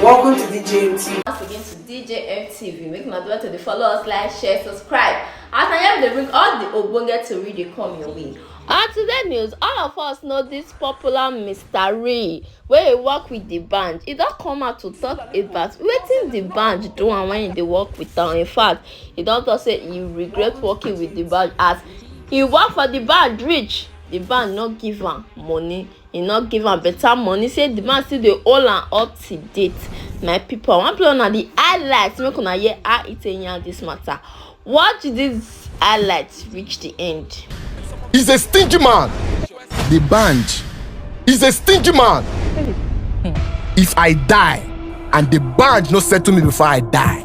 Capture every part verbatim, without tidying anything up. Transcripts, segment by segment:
Welcome to D J M T V. Once again to D J M T V. Make una do well to dey follow us, like, share, subscribe. As na here we dey bring all the ogbonge tori dey come your way. On today news, all of us know this popular Mister Ree wey dey work with the band. He don come out to talk about wetin the band do and when he dey work with am. In fact, he don talk say he regret working with the band as he work for the band reach, the band no give am money. He no give am better money, say the man still dey hold am up to date. My people, I wan play una the highlights, make una hear how he take yarn this matter. Watch this highlights reach the end. He's a stingy man. The band. He's a stingy man. If I die and the band no settle me before I die,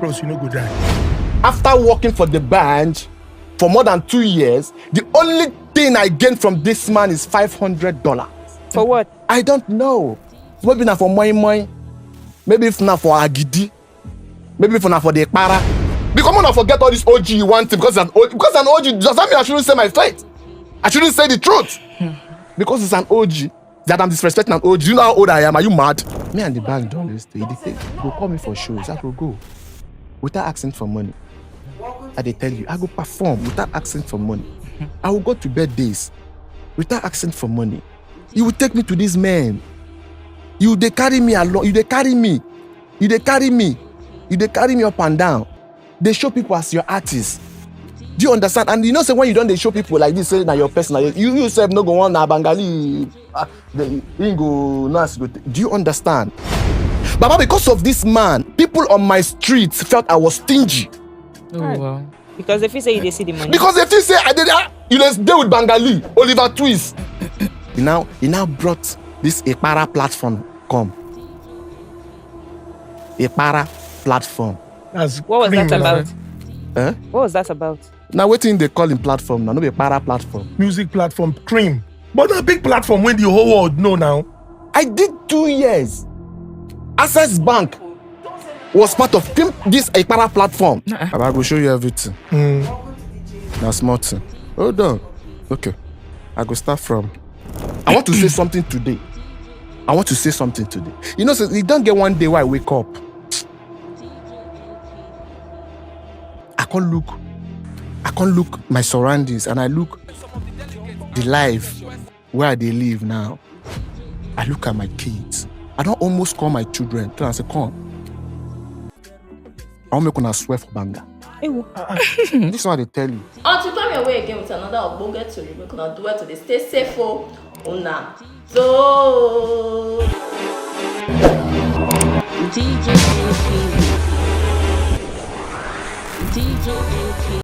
Bros, you no go die. After working for the band for more than two years, the only thing I gained from this man is five hundred dollars. For what? I don't know. Maybe na for moi moi. Maybe if na for agidi. Maybe if na for the para. Because when I forget all this O G you want him because an O G, because an O G does that mean I shouldn't say my faith? I shouldn't say the truth because it's an O G. That I'm disrespecting an O G. You know how old I am? Are you mad? Me and the band don always stay. They say, go call me for shows. I go go without asking for money. I dey tell you, I go perform without asking for money. I will go to birthdays without asking for money. You will take me to these men. You dey carry me along. You dey carry me. You dey carry me. You dey carry me up and down. Dey show people as your artist. Do you understand? And you know say when you don dey show people like this, say na your personal, you you sef no go wan na Bangali. Ah, the, he go know as he go. T- do you understand? Baba, because of this man, people on my street felt I was stingy. Oh wow. Because if you say you dey see the money. Because if you say I did, ah, you dey dey with Bangali, Oliver Twist. He now he now brought this Ekpara platform come. Ekpara platform. That's What was that criminal. About? Eh? What was that about? Now wetin they call him platform now? No be Ekpara platform. Music platform, cream. But na big platform wey the whole world know now. I did two years. Access Bank was part of Kim, this Ekpara platform. Baba, I go show you everything. Na small thing. Hold on. Okay. I go start from. I want to say something today. I want to say something today. You know, so you don't get one day where I wake up. I can't look. I can't look my surroundings and I look the life where I dey live now. I look at my kids. I don almost call my children. Tell am say, come. I wan make una swear for banga. Ewo. This one I dey tell you. Until come your way again with another ogbonge tori, make una do well to dey stay safe o. Una so. D J N P V. D J N P V.